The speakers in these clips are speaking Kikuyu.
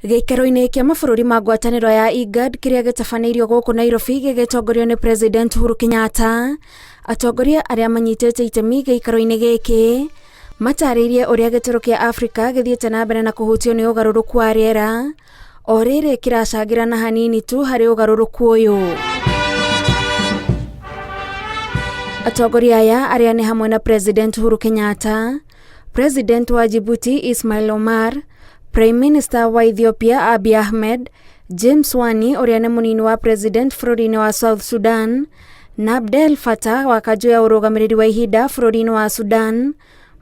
Gĩikaro-inĩ kĩa mabũrũri ma ngwatanĩro ya IGAD kĩrĩa gĩtabanĩirio gũkũ Nairobi gĩgĩtongorio nĩ President Uhuru Kenyatta, atongoria arĩa manyitĩte itemi gĩikaro-inĩ gĩkĩ matarĩirie ũrĩa gĩtarũ kĩa Afrika gĩthiĩte na mbere na kũhutio nĩ ũgarũrũku wa rĩera o rĩrĩ kĩracangĩra na hanini tu harĩ ũgarũrũku ũyũ. Atongoria aya arĩa nĩ hamwe na President Uhuru Kenyatta, President wa Djibouti Ismail Omar, Prime Minister wa Ethiopia Abiy Ahmed, James Wani ũrĩa nĩ mũnini wa President bũrũri-inĩ wa South Sudan, na Abdel Fattah wa kanjũ ya ũrũgamĩrĩri wa ihinda bũrũri-inĩ wa Sudan,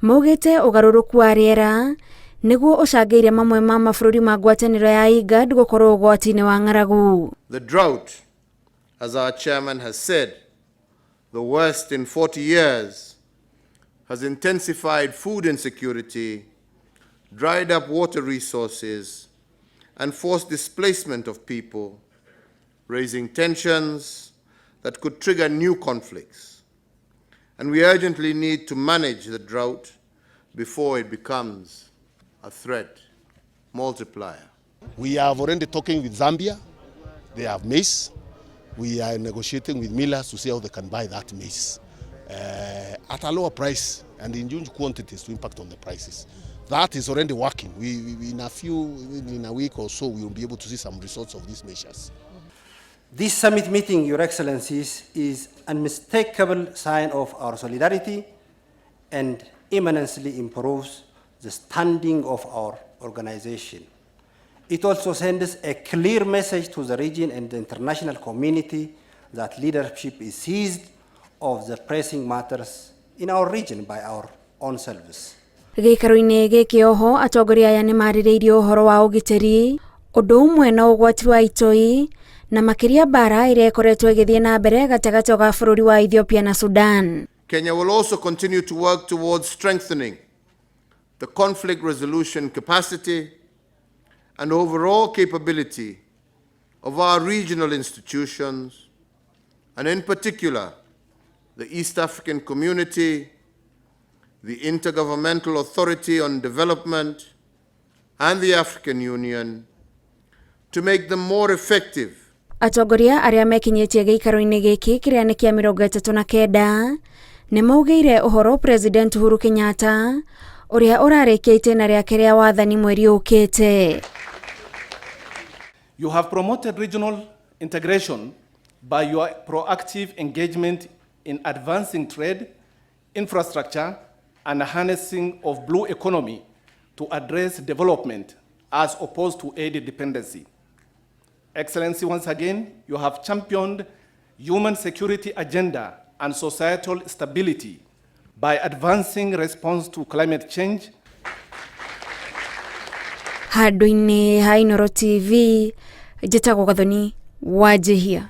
maugĩte ũgarũrũku wa rĩera nĩguo ũcangĩire mamwe ma mabũrũri ma ngwatanĩro ya IGAD gũkorwo ũgwati-inĩ wa ng'aragu. The drought, as our chairman has said, the worst in 40 years, has intensified food insecurity, dried up water resources, and forced displacement of people, raising tensions that could trigger new conflicts. And we urgently need to manage the drought before it becomes a threat multiplier. We are already talking with Zambia. They have maize. We are negotiating with millers to see how they can buy that maize at a lower price and in huge quantities to impact on the prices. That is already working. We in a few, in a week or so, we will be able to see some results of these measures. This summit meeting, Your Excellencies, is an unmistakable sign of our solidarity and immensely improves the standing of our organization. It also sends a clear message to the region and the international community that leadership is seized of the pressing matters in our region by our own selves. Gĩikaro-inĩ gĩkĩ oho atongoria aya nĩ marĩrĩirie ũhoro wa ũgitĩri ũndũ ũmwe na ũgwati wa itoi na makĩria mbara ĩrĩa ĩkoretwo ĩgĩthiĩ na mbere gatagatĩ ga bũrũri wa Ethiopia na Sudan. Kenya will also continue to work towards strengthening the conflict resolution capacity and overall capability of our regional institutions, and in particular, the East African Community, the Intergovernmental Authority on Development, and the African Union, to make them more effective. Atongoria arĩa mekinyĩtie gĩikaro-inĩ gĩkĩ kĩrĩa nĩ kĩa 39 nĩ maugĩire ũhoro President Uhuru Kenyatta ũrĩa ũrarĩkia itĩna rĩake rĩa wathani mweri ũkĩte. You have promoted regional integration by your proactive engagement in advancing trade, infrastructure, and harnessing of blue economy to address development as opposed to aid dependency. Excellency, once again, you have championed human security agenda and societal stability by advancing response to climate change. Handũ-inĩ ha Inooro TV, njĩtagwo Gathoni Wanjihia.